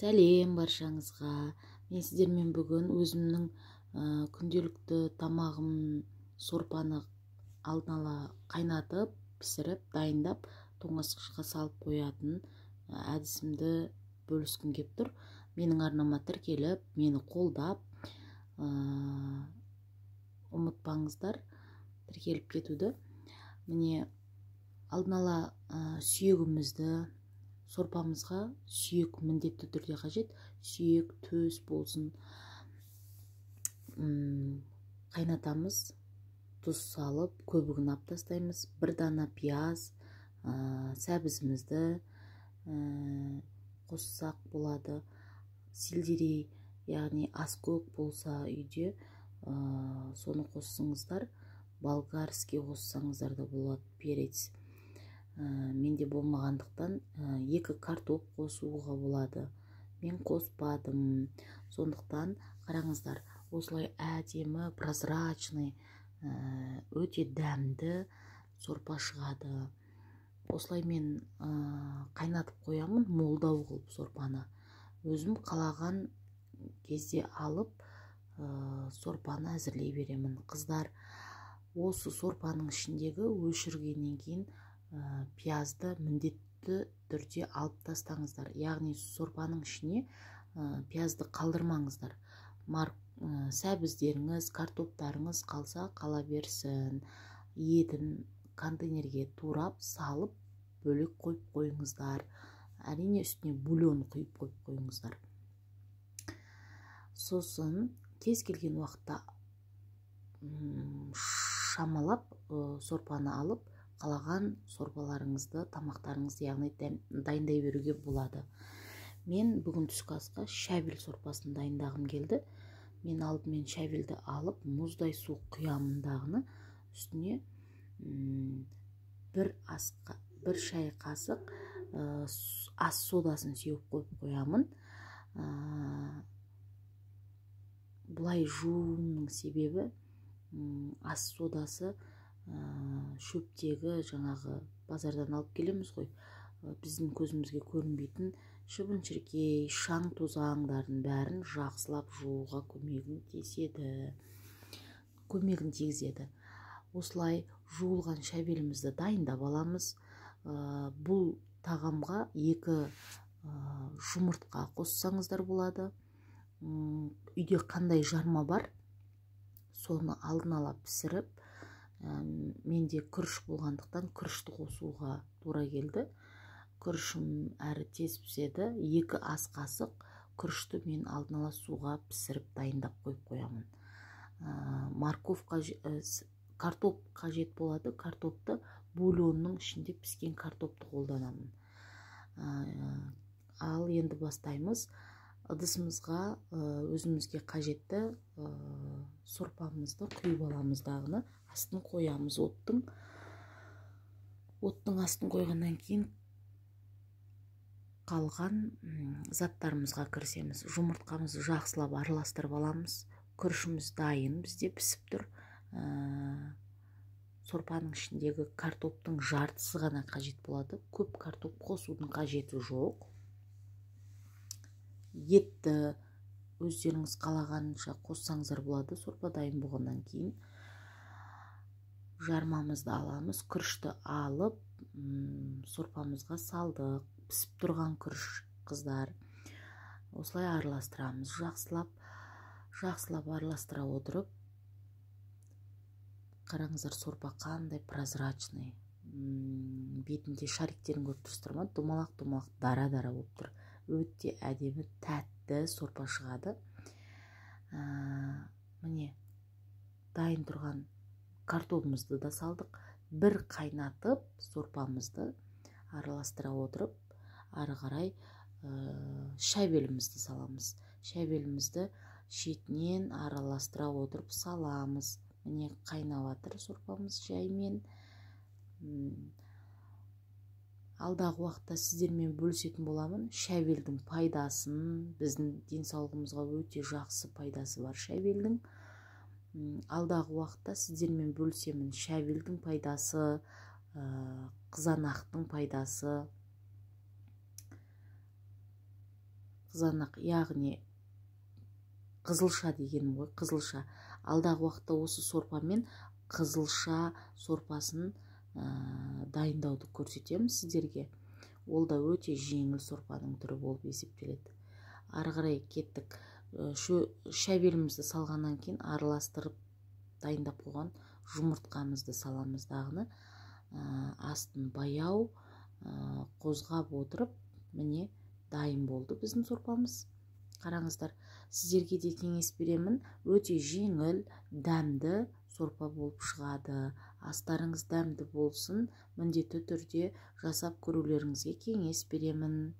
Сәлем баршаңызға. Мен сіздермен бүгін өзімнің күнделікті тамағым сорпаны алдын ала қайнатып, пісіріп, дайындап, тоңазытқышқа салып қоятын әдісімді бөліскім кеп тұр. Менің арнама тіркеліп, мені қолдап, ұмытпаңыздар тіркеліп кетуді. Міне, алдын ала сүйегімізді, сорпамызға сүйек міндетті түрде қажет. Сүйек, төс болсын. Қайнатамыз, тұз салып, көбігін алып тастаймыз. Бір дана пияз, сәбізімізді қоссақ болады. Сельдерей, яғни аскөк болса үйде, соны қоссаңыздар, болгарский қоссаңыздар да болады, перец. Менде болмағандықтан 2 картоп қосуға болады. Мен қоспадым. Сондықтан қараңыздар, осылай әдемі, прозрачный, өте дәмді сорпа шығады. Осылай мен қайнатып қоямын, молдау қылып сорпаны. Өзім қалаған кезде алып, сорпаны әзірлей беремін. Қыздар, осы сорпаның ішіндегі өшіргеннен кейін пиязды міндетті түрде алып тастаңыздар. Яғни сорпаның ішіне пиязды қалдырмаңыздар. Сәбіздеріңіз, картоптарыңыз қалса қала берсін. Етін контейнерге турап салып бөлек қойып қойыңыздар. Әрине үстіне бульон құйып қойып қойыңыздар. Сосын кез келген уақытта шамалап сорпаны алып, қалаған сорпаларыңызды, тамақтарыңызды, яғни дайындай беруге болады. Мен бүгін түскі асқа шәбел сорпасын дайындағым келді. Мен алдымен шәбелді алып, мұздай су құямын дағыны, үстіне бір шай қасық ас содасын сеуіп қойып қоямын. Бұлай жууымның себебі, ас содасы шөптегі жаңағы базардан алып келеміз ғой, біздің көзімізге көрінбейтін шыбын-шіркей, шаң тозаңдардың бәрін жақсылап жууға көмегін тигізеді. Осылай жуылған шәбелімізді дайындап аламыз. Бұл тағамға 2 жұмыртқа қоссаңыздар болады. Үйде қандай жарма бар, соны алдын ала пісіріп, менде күріш болғандықтан күрішті қосуға тура келді. Күрішім әрі тез піседі. 2 ас қасық күрішті мен алдын ала суға пісіріп дайындап қойып қоямын. Морковка, картоп қажет болады. Картопты бульонның ішінде піскен картопты қолданамын. Ал енді бастаймыз. Ыдысымызға өзімізге қажетті сорпамызды құйып аламыз дағыны, астын қоямыз оттың. Оттың астын қойғаннан кейін қалған заттарымызға кірісеміз. Жұмыртқамызды жақсылап араластырып аламыз. Күрішіміз дайын, бізде пісіп тұр. Сорпаның ішіндегі картоптың жартысы ғана қажет болады. Көп картоп қосудың қажеті жоқ. Етті өздеріңіз қалағанша қоссаңыздар болады. Сорпа дайын болғаннан кейін жармамызды аламыз, күрішті алып, сорпамызға салдық. Пісіп тұрған күріш, қыздар. Осылай араластырамыз. Жақсылап, жақсылап араластыра отырып, қараңыздар, сорпа қандай прозрачный. Бетінде шариктерін көріп тұрсыздар ма? Домалақ-домалақ, дара-дара болып тұр. Өте әдемі, тәтті сорпа шығады. Міне, дайын тұрған картобымызды да салдық. Бір қайнатып сорпамызды араластыра отырып, ары қарай шәбелімізді саламыз. Шәбелімізді шетінен араластыра отырып саламыз. Міне, қайнап жатыр сорпамыз жаймен. Алдағы уақытта сіздермен бөлісетін боламын. Шәбелдің пайдасын, біздің денсаулығымызға өте жақсы пайдасы бар шәбелдің. Алдағы уақытта сіздермен бөлісемін. Шәбелдің пайдасы, қызанақтың пайдасы. Қызанақ, яғни қызылша дегенім ғой, қызылша. Алдағы уақытта осы сорпамен қызылша сорпасын дайындауды көрсетемін сіздерге. Ол да өте жеңіл сорпаның түрі болып есептеледі. Ары қарай кеттік. Шәбелімізді салғаннан кейін араластырып дайындап қойған жұмыртқамызды саламыз дағыны. Астын баяу қозғап отырып, міне, дайын болды біздің сорпамыз. Қараңыздар, сіздерге де кеңес беремін, өте жеңіл, дәмді сорпа болып шығады. Астарыңыз дәмді болсын, міндетті түрде жасап көрулеріңізге кеңес беремін.